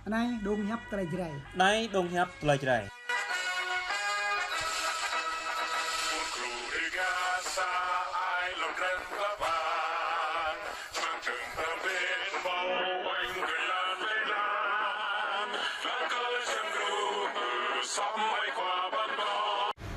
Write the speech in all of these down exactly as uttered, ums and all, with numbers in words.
Anai dong hiăp tơlơi Jrai. Anai dong hiăp tơlơi Jrai.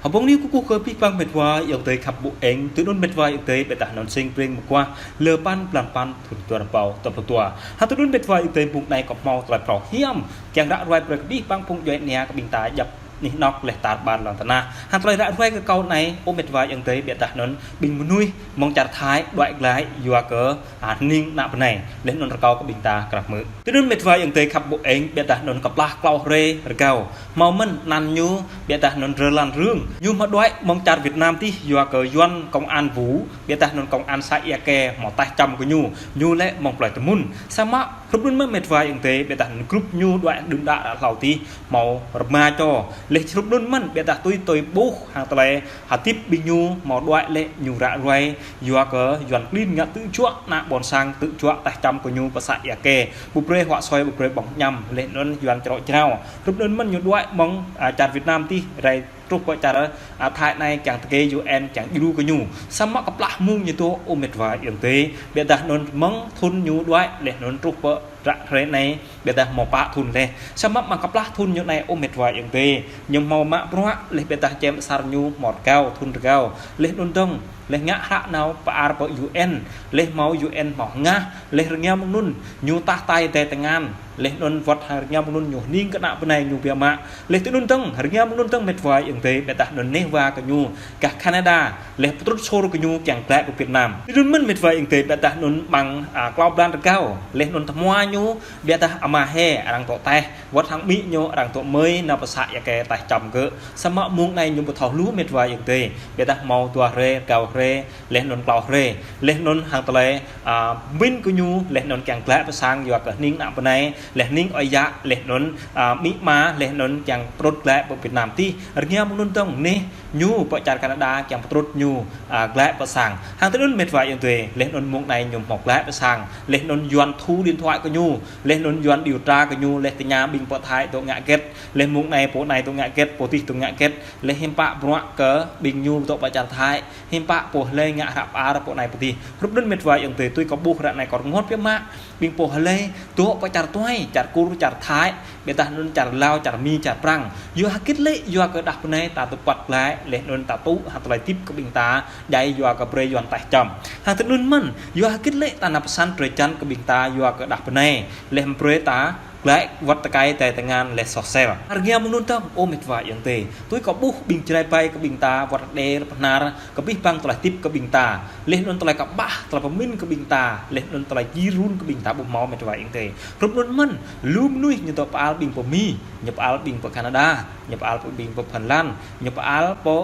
Hơbông ni kơkuh kơ abih bang met wa ayŏng adơi khăp ƀu eng, tui anŭn met wa ayŏng adơi ƀiădah anŭn sing pring mơguah, lơ păn blan păn thŭn dua rơbâo dua pluh dua. Hă tui anŭn met wa ayŏng adơi mông anai kâo hmâo tơlơi phrâo hiam, kiăng ră ruai brơi kơ abih bang phung djuai ania kơ ƀing ta djăp anih anŏ leh tar ƀar lŏn tơnah. Hă tơlơi ră ruai kơ kâo anai, ơ met wa ayŏng adơi ƀiădah anŭn ƀing mơnuih mơ̆ng čar Thái đuaĭ glaĭ yua kơ, a, hning ană bơnai, leh anŭn rơkâo kơ ƀing ta krăp mơ̆. Tui anŭn met wa ayŏng adơi khăp ƀu eng, ƀiădah anŭn kơplah klâo hrơi rơgao. Hmâo mơ̆n anăn ñu, ƀiădah anŭn Rơlan Rương. Ñu hmâo đuaĭ mơ̆ng čar Việt Nam tih yua kơ Yuan công an Vũ, ƀiădah anŭn công an să Ia Ke hmâo taih čăm kơ ñu. Ñu lĕ mơ̆ng plơi Tơmun. Samơ̆ hrup anŭn mơ̆n met wa ayŏng adơi, ƀiădah anŭn grup ñu đuaĭ đưm đă ră hlâo tih hmâo rơma čô. Leh hrup anŭn mơ̆n ƀiădah tui tui ƀuh hăng tơlơi hơdip ƀing ñu hmâo đuaĭ lĕ ñu ră ruai yua kơ Yuan klin ngă tơjuă ană ƀôn sang tơjuă taih čăm kơ ñu pơ să Ia Ke. Ƀu brơi huă soi, ƀu brơi ƀơ̆ng añăm, leh anŭn Yuan črŏ jrao. Hrup anŭn mơ̆n ñu đuaĭ mơ̆ng, a, čar Việt Nam tih rai truh pơ čar, a, Thái anai kiăng tơkê U N kiăng djru kơ ñu. Samơ̆ kơplah mông ñu dŏ, ơ met wa ayŏng adơi, ƀiădah anŭn mơ̆ng thŭn ñu đuaĭ leh anŭn truh pơ ră hrơi anai, ƀiădah hmâo pă thŭn leh. Samơ̆ mơ̆ng kơplah thŭn ñu anai, ơ met wa ayŏng adơi, ñu hmâo mă bruă leh ƀiădah čem asar ñu hmâo rơgao, thŭn rơgao. Leh anŭn dơ̆ng, leh ngă hră nao pơ-ar pơ U N, leh hmâo U N hmâo hơngah, leh rơngiao mơ̆ng anŭn ñu tah tai dai tơngan, leh anŭn wơ̆t hăng rơngiao mơ̆ng anŭn ñu hning kơ ană bơnai ñu biă mă. Leh tui anŭn dơ̆ng, rơngiao mơ̆ng anŭn dơ̆ng met wa ayŏng adơi, ƀiădah anŭn neh wa kơ ñu gah Canada, leh pơtrŭt sôr kơ ñu kiăng glaĭ pơ Việt Nam. Tui anŭn mơ̆n met wa ayŏng adơi, ƀiădah anŭn ƀăng, a, klâo blan rơgao, leh anŭn tơhmua ñu, ƀiădah ama he arăng dŏ taih, wơ̆t hăng amĭ ñu arăng dŏ mơi nao pơ să Ia Ke taih čăm gơ̆. Samơ̆ mông anai ñu ƀu thâo hluh met wa ayŏng adơi, ƀiădah hmâo dua hrơi, rơgao hrơi, leh anŭn klâo hrơi, leh anŭn hăng tơlơi, a, min kơ ñu, leh anŭn kiăng glaĭ pơ sang yua kơ hning ană bơnai, leh hning ơi yă, leh anŭn, a, amĭ ama, leh anŭn kiăng pơtrŭt glaĭ pơ Việt Nam tih. Rơngiao mơ̆ng anŭn dơ̆ng neh ñu pơ čar Canada kiăng pơtrŭt ñu, a, glaĭ pơ sang. Hăng tui anŭn met wa ayŏng adơi, leh anŭn mông anai ñu hmâo glaĭ pơ sang, leh anŭn Yuan thu điện thoại kơ ñu, leh anŭn Yuan điều tra kơ ñu, leh tơña ƀing pơ Thái dŏ ngă hơget, leh mông anai pô anai dŏ ngă hơget, pô tih dŏ ngă hơget, leh hiư̆m pă bruă kơ ƀing ñu dŏ pơ čar Thái, hiư̆m pă pô hlơi ngă hră pơ-ar pô anai pô tih. Hrup anŭn met wa ayŏng adơi, tui kâo ƀuh ră anai kâo rơngot biă mă, ƀing pô hlơi dŏ pơ čar tuai, čar Kur, čar Thái, ƀiădah anŭn čar Lao, čar Mi, čar Prang. Yua hơget lĕ, yua kơ đah bơnai ta tơpăt glaĭ, leh anŭn ta tŭ hăng tơlơi hơdip kơ ƀing ta, djai yua kơ brơi Yuan taih čăm. Hăng tui anŭn mơ̆n, yua hơget lĕ ta nao pơsăn drơi jăn kơ ƀing ta, yua kơ đah bơnai, leh brơi ta glaĭ wơ̆t tơkai dai tơngan leh soh sel. Rơngiao mơ̆ng anŭn dơ̆ng, ơ met wa ayŏng adơi, tui kâo ƀuh ƀing Jrai ƀai kơ ƀing ta, wơ̆t rơđê rơpơnar, kơ abih bang tơlơi hơdip kơ ƀing ta. Leh anŭn tơlơi kơƀah, tơlơi pơmin kơ ƀing ta, leh anŭn tơlơi jir run kơ ƀing ta ƀu hmâo met wa ayŏng adơi. Hrup anŭn mơ̆n, lu mơnuih ñu dŏ pơal ƀing pơ Mi, ñu pơal ƀing pơ Canada, ñu pơal ƀing pơ Phần Lan, ñu pơal pơ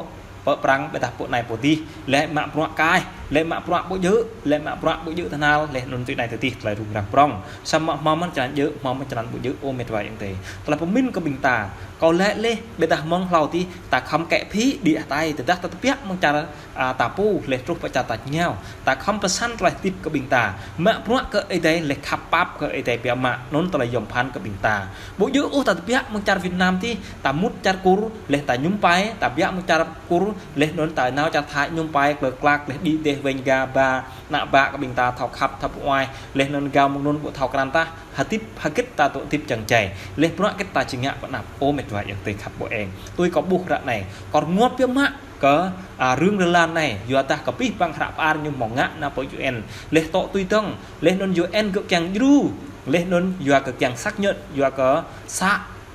pơ Prang ƀiădah pô anai pô tih, leh mă bruă kaih, leh mă bruă ƀu djơ̆, leh mă bruă ƀu djơ̆ tơhnal, leh anŭn tui anai tui tih tơlơi rŭng răng prŏng. Samơ̆ hmâo mơ̆n črăn djơ̆, hmâo mơ̆n črăn ƀu djơ̆, ơ met wa ayŏng adơi. Tơlơi pơmin kơ ƀing ta, kâo lĕ leh, ƀiădah mơ̆ng hlâo tih, ta khŏm kĕ phĭ đĭ hơtai, tơdah ta tơbiă mơ̆ng čar, a, ta pô, leh truh pơ čar ta jơngiao. Ta khŏm pơsăn tơlơi hơdip kơ ƀing ta. Mă bruă kơ Ơi Adai, leh khăp pap kơ Ơi Adai biă mă, anŭn tơlơi yom pơphan kơ ƀing ta. Ƀu djơ̆ ôh ta tơbiă mơ̆ng čar Việt Nam tih, ta mŭt čar Kur, leh ta mơñum pai, ta tơbiă mơ̆ng čar Kur, leh anŭn ta nao čar Thái mơñum pai, klơ klak, leh đĭ dêh wĕng ga ba, ană bă kơ ƀing ta thâo khăp, thâo pơuaih, leh anŭn rơgao mơ̆ng anŭn ƀu thâo krăn tah, hơdip, hơget ta dŏ hơdip čang čai, leh bruă hơget ta či ngă pơ anăp, ơ met wa ayŏng adơi khăp ƀu eng. Tui kâo ƀuh ră anai, kâo rơngot biă mă kơ, a, Rương Rơlan anai, yua dah kơ abih bang hră pơ-ar ñu hmâo ngă nao pơ U N, leh dŏ tui dơ̆ng, leh anŭn U N gơ̆ kiăng djru, leh anŭn yua kơ kiăng xác nhận, yua kơ să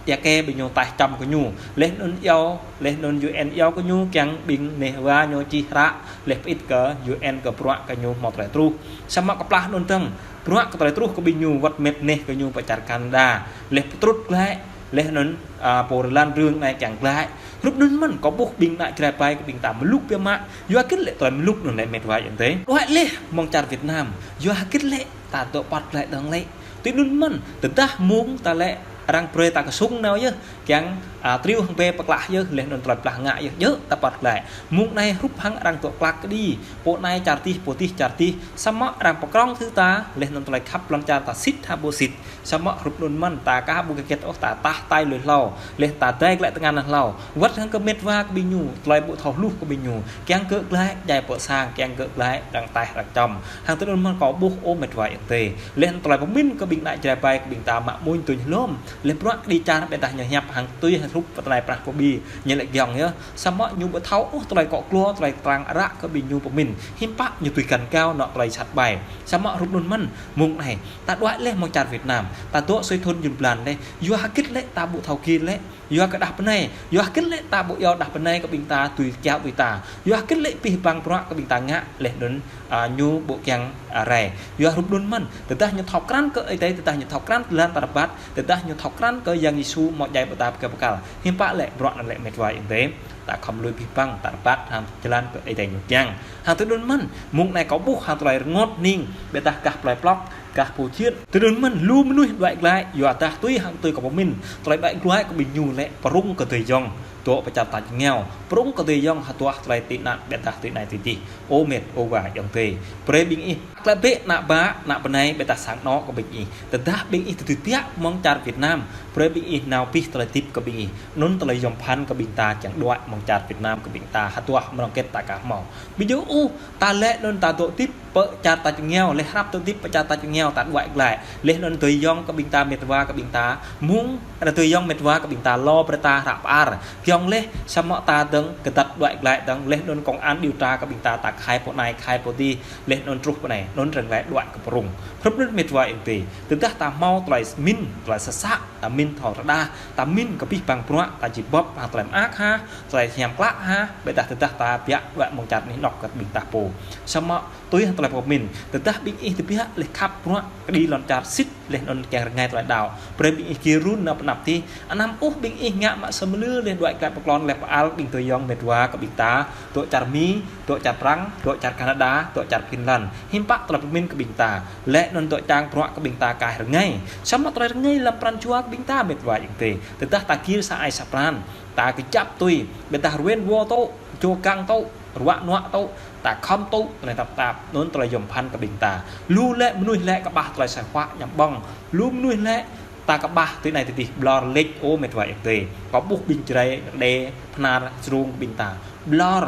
Ia Ke ƀing ñu taih čăm kơ ñu. Leh anŭn iâu, leh anŭn U N iâu kơ ñu kiăng ƀing neh wa ñu čih hră, leh pơit kơ U N kơ bruă kơ ñu hmâo tơlơi truh. Samơ̆ kơplah anŭn dơ̆ng, bruă kơ tơlơi truh kơ ƀing ñu wơ̆t met neh kơ ñu pơ čar Canada. Leh pơtrŭt glaĭ, leh anŭn, a, pô Rơlan Rương anai kiăng glaĭ. Hrup anŭn mơ̆n, kâo ƀuh ƀing ană Jrai ƀai kơ ƀing ta mluk biă mă. Yua hơget lĕ tơlơi mluk anŭn lĕ met wa ayŏng adơi. Đuaĭ leh mơ̆ng čar Việt Nam. Yua hơget lĕ ta dŏ păt glaĭ dơ̆ng lĕ. Tui anŭn mơ̆n, tơdah mông ta lĕ Arăng brơi ta kơsŭng nao yơh, kiăng, a, triu hăng bĕ pơklah yơh, laih anŭn tơlơi pơklah ngă yơh, yơh, ta pơklah glaĭ. Mơ̆ng anai hrup hăng arăng dŏ klak kơđi, pô anai čar tih, pô tih čar tih, samơ̆ arăng pơkrŏng thâo ta, laih anŭn tơlơi khăp lŏn čar ta sĭt hă ƀu sĭt. Samơ̆ hrup anŭn mơ̆n, ta aka ƀu hơget ôh, ta tah tai lui hlâo, laih ta dai glaĭ tơngan hlâo. Wơ̆t hăng kơ met wa kơ ƀing ñu, tơlơi ƀu thâo hluh kơ ƀing ñu, kiăng gơ̆ glaĭ, djai pơ sang, kiăng gơ̆ glaĭ, arăng taih arăng čăm. Hăng tui anŭn mơ̆n kâo ƀuh ơ met wa ayŏng adơi. Laih anŭn tơlơi pơmĭn kơ ƀing ană Jrai ƀai kơ ƀing ta mă mơ̆ng tuñ hlŏm. Laih bruă kơđi čar ƀiădah ñu hiăp hăng tui hrup pơtơnai prah pơƀi, ñu lĕ giŏng yơh. Samơ̆ ñu ƀu thâo ôh tơlơi kŏ glô, tơlơi trang ră kơ ƀing ñu pơmĭn. Hiư̆m pă ñu tui găn gao anŏ tơlơi sat ƀai. Samơ̆ hrup anŭn mơ̆n, mơ̆ng anai, ta đuaĭ laih mơ̆ng čar Việt Nam, ta dŏ sui thŭn jŭn blan laih, yua hơget lĕ ta ƀu thâo gir lĕ, yua kơ đah pơnai, yua hơget lĕ ta ƀu iâu đah pơnai kơ ƀing ta tui kiaŏ tui ta, yua hơget lĕ abih bang bruă kơ ƀing ta ngă laih anŭn, a, ñu ƀu kiăng, a, rai. Yua hrup anŭn mơ̆n, tơdah ñu thâo krăn kơ Ơi Adai, tơdah ñu thâo krăn tơlơi ta rơbat, tơdah ñu thâo krăn kơ Yang Yêsu hmâo djai ƀơi ta pơkăl pơkăl. Hiư̆m pă lĕ bruă anŭn lĕ met wa ayŏng adơi. Ta khŏm lui abih bang, ta rơbat hăng jơlan kơ Ơi Adai ñu kiăng. Hăng tui anŭn mơ̆n, mơ̆ng anai kâo ƀuh hăng tơlơi rơngot hning, ƀiădah gah plơi Plŏk, gah Phu Thiện. Tui anŭn mơ̆n, lu mơnuih đuaĭ glaĭ, yua dah tui hăng tui kâo pơmĭn, tơlơi đuaĭ glaĭ kơ ƀing ñu lĕ prŏng kơ adơi ayŏng, dŏ pơ čar tač rơngiao, prŏng kơ adơi ayŏng hơduah tơlơi tị nạn ƀiădah tui anai tui adih. Ơ met, ơ wa ayŏng adơi. Brơi ƀing ih, glaĭ bĕ ană bă, ană pơnai ƀiădah sang anŏ kơ ƀing ih. Tơdah ƀing ih tơdơi biă mơ̆ng čar Việt Nam, brơi ƀing ih nao abih tơlơi hơdip kơ ƀing ih. Anŭn tơlơi yom pơphan kơ ƀing ta kiăng đuaĭ mơ̆ng čar Việt Nam kơ ƀing ta hơduah mơ̆ng rơngot ta aka hmâo. Ƀu djơ̆ ôh, ta lĕ anŭn ta dŏ hơdip pơ čar tač rơngiao, laih hrăp dŏ hơdip pơ čar tač rơngiao ta đuaĭ glaĭ. Laih anŭn adơi ayŏng kơ ƀing ta met wa kơ ƀing ta, mơ̆ng adơi ayŏng met wa kơ ƀing ta lŏ brơi ta hră pơar. Giŏng laih, samơ̆ ta dơ̆ng kơdăt đuaĭ glaĭ dơ̆ng, laih anŭn công an điều tra kơ ƀing ta, ta khai pô anai, khai pô adih, laih anŭn truh pơ anai, anŭn rơngai đuaĭ kơ prŏng. Hrup anŭn met wa ayŏng adơi. Tơdah ta hmâo tơlơi mĭn, tơlơi sơsă, ta mĭn thâo rơđah, ta mĭn kơ abih bang bruă, ta či bưp hăng tơlơi mơak hă, tơlơi hiam klă hă, ƀiădah tơdah ta biă đuaĭ mơ̆ng čar anih anŏ kơ ƀing ta pô. Samơ̆ tui hăng tơlơi pơmĭn, tơdah ƀing ih tơbiă laih khăp bruă kơđi lŏn čar sĭt laih anŭn kiăng rơngai tơlơi đaŏ. Brơi ƀing ih gir run nao pơ anăp adih, anăm ôh ƀing ih ngă mă samơ̆ laih đuaĭ glaĭ pơklŏn laih pơal ƀing adơi ayŏng met wa kơ ƀing ta, dŏ čar Mi, dŏ čar Prăng, dŏ čar Canada, dŏ čar Finland. Hiư̆m pă tơlơi pơmĭn kơ ƀing ta. Laih anŭn dŏ čang bruă kơ ƀing ta aka rơngai. Samơ̆ tơlơi rơngai lăm pran jua kơ ƀing ta met wa ayŏng adơi. Tơdah ta gir sa ai sa pran, ta kơjăp tui, ƀiădah ruen wo tŏ, čô kăng tŏ, ruă nuă tŏ, ta khŏm tŭ, tơlơi tơnap tap, anŭn tơlơi yom pơphan kơ ƀing ta. Lu lĕ mơnuih lĕ kơƀah tơlơi sai huă ñăm ƀơ̆ng. Lu mơnuih lĕ ta kơƀah tui anai tui adih ƀlŏr lĕč ơ met wa ayŏng adơi. Kâo ƀuh ƀing Jrai, Rơđê, Bơhnar, Jrông kơ ƀing ta. Ƀlŏr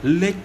lĕč,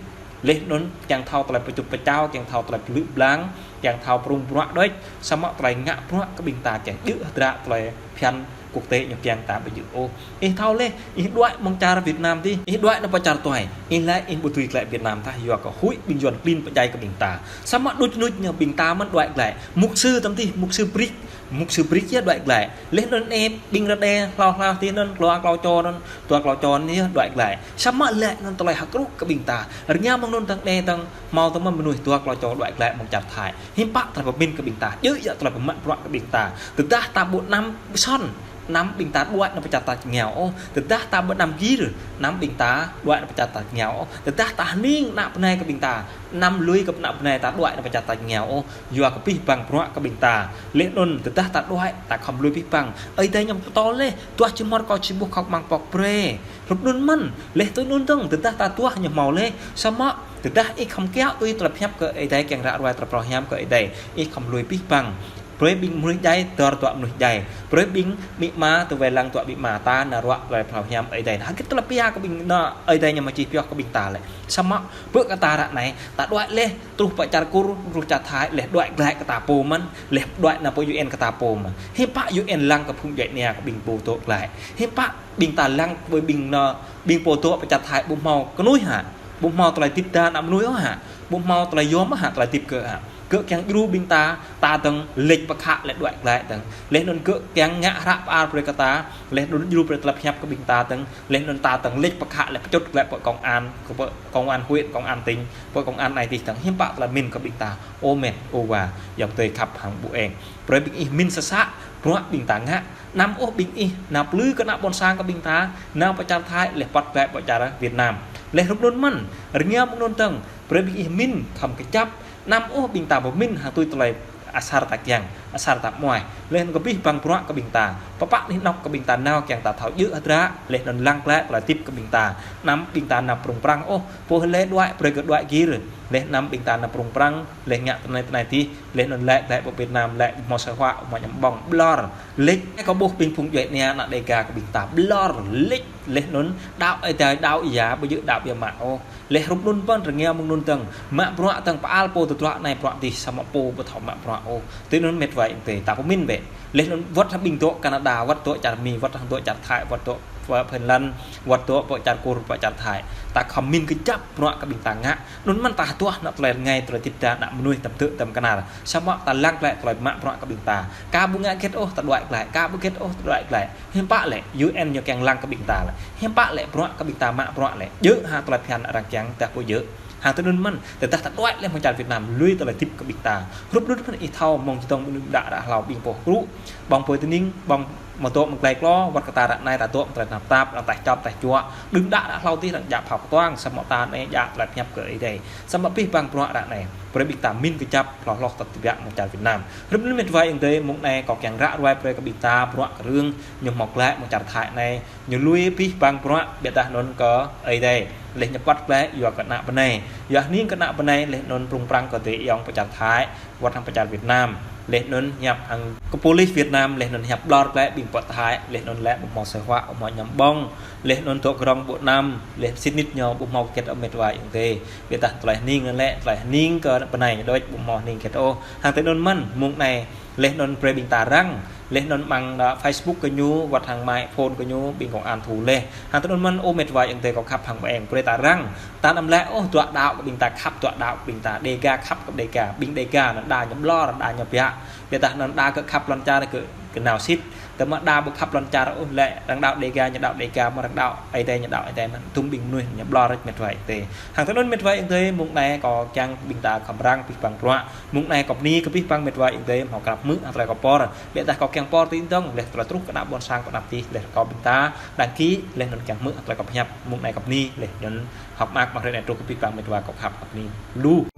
laih anŭn kiăng thâo tơlơi pơčŭt pơčao, kiăng thâo tơlơi pơlư̆ blang, kiăng thâo prŏng bruă đôč, samơ̆ tơlơi ngă bruă kơ ƀing ta kiăng djơ̆ hơdră tơlơi phiăn quốc tế ñu kiăng ta ƀu djơ̆ ôh. Ih thâo laih, ih đuaĭ mơ̆ng čar Việt Nam adih, ih đuaĭ nao pơ čar tuai, ih laĭ ih ƀu dưi glaĭ Việt Nam tah yua kơ huĭ ƀing Yuan klin pơdjai kơ ƀing ta. Samơ̆ đôč đôč ñu ƀing ta mơ̆n đuaĭ glaĭ. Mục sư tăm adih, mục sư Brik, mục sư Brik yơh đuaĭ glaĭ. Laih anŭn ĕp ƀing Rơđê hlâo hlâo adih anŭn, klua klâo čô anŭn, dua klâo čô anŭn yơh đuaĭ glaĭ. Samơ̆ laih anŭn tơlơi hơkrŭ kơ ƀing ta. Rơngiao mơ̆ng anŭn dơ̆ng đe dơ̆ng, hmâo tơmơ̆n mơnuih dua klâo čô đuaĭ glaĭ mơ̆ng čar Thái. Hiư̆m pă tơlơi pơmĭn kơ ƀing ta, djơ̆ yơh tơlơi pơmă bruă kơ ƀing ta. Tơdah ta ƀu anăm pơsŏn, anăm ƀing ta đuaĭ nao pơ čar tač rơngiao ôh. Tơdah ta ƀu anăm gir, anăm ƀing ta đuaĭ nao pơ čar tač rơngiao ôh. Tơdah ta hning ană pơnai kơ ƀing ta, anăm lui kơ ană pơnai ta đuaĭ nao pơ čar tač rơngiao ôh. Yua kơ abih bang bruă kơ ƀing ta. Laih anŭn tơdah ta đuaĭ, ta khŏm lui abih bang. Ơi Adai ñu pơtô laih, tuah či hmơr kâo či ƀuh khŏk amăng pŏk brơi. Hrup anŭn mơ̆n, laih tui anŭn dơ̆ng, tơdah ta tuah ñu hmâo laih, samơ̆ tơdah ih khŏm kiaŏ tui tơlơi pơhiăp kơ Ơi Adai kiăng ră ruai tơlơi phrâo hiam kơ Ơi Adai, ih khŏm lui abih bang. Brơi ƀing mơnuih djai, dơr dua mơnuih djai. Brơi ƀing amĭ ama tơwai lăng dua amĭ ama ta nao ruă tơlơi phrâo hiam Ơi Adai. Hơget tơlơi pia kơ ƀing anŭn Ơi Adai ñu mă čih pioh kơ ƀing ta lĕ. Samơ̆ ƀơi kơ ta ră anai, ta đuaĭ laih, truh pơ čar Kur, truh čar Thái, laih đuaĭ glaĭ kơ ta pô mơ̆n, laih đuaĭ nao pơ U N kơ ta pô mơ̆n. Hiư̆m pă U N lăng kơ phung djuai ania kơ ƀing pô dŏ glaĭ. Hiư̆m pă ƀing ta lăng ƀơi ƀing anŭn, ƀing pô dŏ pơ čar Thái ƀu hmâo kơnuih hă? Ƀu hmâo tơlơi hơdip ta ană mơnuih ôh hă? Ƀu hmâo tơlơi yom ôh hă, tơlơi hơdip gơ̆ hă? Gơ̆ kiăng djru ƀing ta, ta dơ̆ng lĕč pơkă lĕ đuaĭ glaĭ dơ̆ng. Laih anŭn gơ̆ kiăng ngă hră pơar brơi kơ ta, laih anŭn djru brơi tơlơi pơhiăp kơ ƀing ta dơ̆ng, laih anŭn ta dơ̆ng lĕč pơkă lĕ pơčŭt glaĭ pơ công an, kơ pơ công an huyện, công an tỉnh, pơ công an anai adih dơ̆ng. Hiư̆m pă tơlơi pơmĭn kơ ƀing ta. Ơ met, ơ wa, ayŏng adơi khăp hăng ƀu eng. Brơi ƀing ih mĭn sơsă, bruă ƀing ta ngă, anăm ôh ƀing ih nao plư kơ ană ƀôn sang kơ ƀing ta, nao pơ čar Thái, laih păt glaĭ pơ čar Việt Nam. Laih hrup anŭn mơ̆n, rơngiao mơ̆ng anŭn dơ̆ng, brơi ƀing ih mĭn khŏm kơjăp, anăm ôh ƀing ta pơmĭn hăng tui tơlơi asar ta kiăng. asar ta mơai. Laih anŭn kơ abih bang bruă kơ ƀing ta. Pơpă anih anŏk kơ ƀing ta nao kiăng ta thâo djơ̆ hơdră, laih anŭn lăng glaĭ tơlơi hơdip kơ ƀing ta. Anăm ƀing ta nao prung prăng ôh, pô lĕ đuaĭ, brơi kơ đuaĭ gir. Laih anăm ƀing ta nao prung prăng, laih ngă tơnai tơnai tih, laih anŭn lĕ glaĭ pơ Việt Nam, lĕ hmâo asơi huă, hmâo añăm ƀơ̆ng, ƀlŏr. Laih kơ ƀuh ƀing phung djuai ania ană Dêga kơ ƀing ta, ƀlŏr, laih, laih anŭn, đaŏ ơi adai, đaŏ ia, ƀu djơ̆ đaŏ ia mă ôh. Laih hrup anŭn pơ̆n rơngiă mơ̆ng anŭn dơ̆ng, mă bruă dơ̆ng pơal pô tơdruă anai bruă adih, samơ̆ pô ƀu thâo mă bruă ôh. Tui anŭn mĕt wa ayŏng adơi, ta pơmĭn bĕ. Laih anŭn wơ̆t hăng ƀing dŏ Canada, wơ̆t dŏ čar Mi, wơ̆t hăng dŏ čar Thái, wơ̆t dŏ pơ Phần Lan, wơ̆t dŏ pơ čar Kur, pơ čar Thái. Ta khŏm min kơjăp bruă kơ ƀing ta ngă. Anŭn mơ̆n ta hơduah anŏ tơlơi rơngai, tơlơi hơdip ta ană mơnuih tơm tơ̆ tơm kơnar. Samơ̆ ta lăng glaĭ tơlơi mă bruă kơ ƀing ta. Ka ƀu ngă hơget ôh, ta đuaĭ glaĭ. Ka ƀu hơget ôh, ta đuaĭ glaĭ. Hiư̆m pă lĕ, U N ñu kiăng lăng kơ ƀing ta lĕ. Hiư̆m pă lĕ, bruă kơ ƀing ta mă bruă lĕ. Djơ̆ hă tơlơi phiăn arăng kiăng, dah ƀu djơ̆. Hăng tui anŭn mơ̆n, tơdah ta đuaĭ laih mơ̆ng čar Việt Nam, lui tơlơi hơdip kơ ƀing ta. Hrup anŭn mơ̆n ih thâo mơ̆ng čơdơ̆ng đưm đă đă hlâo ƀing pô hơkrŭ. Ƀơ̆ng apui tơning, ƀơ̆ng mơ̆ dŏ mơ̆ng glai klô, wơ̆t kơ ta ră anai ta dŏ mơ̆ng tơlơi tơnap tap, arăng taih čŏp taih čuă. Đưm đă đă hlâo tih arăng djă phao kơtuang, samơ̆ ta anai djă tơlơi pơhiăp kơ Ơi Adai. Samơ̆ abih bang bruă ră anai. Brơi ƀing ta min kơjăp, hloh hloh ta tơbiă mơ̆ng čar Việt Nam. Hrup anŭn mĕt wa ayŏng adơi, mơ̆ng anai kâo kiăng ră ruai brơi kơ ƀing ta, bruă kơ rơ̆ng, ñu hmâo glaĭ mơ̆ng čar Thái anai. Ñu lui abih bang bruă, biă dah anŭn kơ Ơi Adai. Laih ñu pơ̆t glaĭ, yua kơ ană bơnai. Yua hning kơ ană bơnai, laih anŭn prung prăng kơ adơi ayŏng pơ čar Thái, wơ̆t hăng pơ čar Việt Nam. Laih anŭn hiăp hăng kơ polis Việt Nam, laih anŭn hiăp ƀlŏr glaĭ ƀing pơ Thái, laih anŭn lĕ ƀu hmâo asơi huă, ƀu hmâo añăm ƀơ̆ng. Laih anŭn dŏ grong ƀu năm, laih sĭt nik ñu ƀu hmâo hơget ôh mĕt wa ayŏng adơi. Biă dah tơlơi hning anŭn lĕ, tơlơi hning kơ bơnai ñu đôč ƀu hmâo hning hơget ôh. Hăng tui anŭn mơ̆n, mơ̆ng anai, laih anŭn brơi ƀing ta răng, laih anŭn mơ̆ng đa Facebook kơ ñu, wơ̆t hăng mă phone kơ ñu, ƀing công an thu laih. Hăng tui anŭn mơ̆n, ơ mĕt wa ayŏng adơi kâo khăp hăng ƀing ih, brơi ta răng. Ta anăm lĕ ôh, tơdruă đaŏ kơ ƀing ta khăp, tơdruă đaŏ kơ ƀing ta, Dêga khăp kơ Dêga, ƀing Dêga anŭn đa ñu ƀlŏr, đa ñu biă. Biă dah anŭn đa kơ khăp lŏn čar kơ, kơ nao sĭt. Tơma đa ƀu khăp lŏn čar ôh lĕ, arăng đaŏ Dêga, ñu đaŏ Dêga, mơ̆ arăng đaŏ Ơi Adai, ñu đaŏ Ơi Adai, anŭn tơm ƀing mơnuih ñu ƀlŏr rĕč mĕt wa ayŏng adơi. Hăng tui anŭn mĕt wa ayŏng adơi, mơ̆ng anai kâo kiăng ƀing ta khŏm răng abih bang bruă. Mơ̆ng anai kâo bơni kơ abih bang mĕt wa ayŏng adơi, hmâo krăp hmư̆ hăng tơlơi kâo pơhiăp. Biă dah kâo kiăng pơhiăp tui anŭn, laih tơlơi truh kơ ană ƀôn sang pơ anăp tih, laih kâo ƀing ta đăng ký, laih anŭn kiăng hmư̆ hăng tơlơi kâo pơhiăp. Mơ̆ng anai kâo bơni, laih anŭn hơ̆k mơak mă hrơi anai truh kơ abih bang mĕt wa kâo khăp, kâo bơni lu.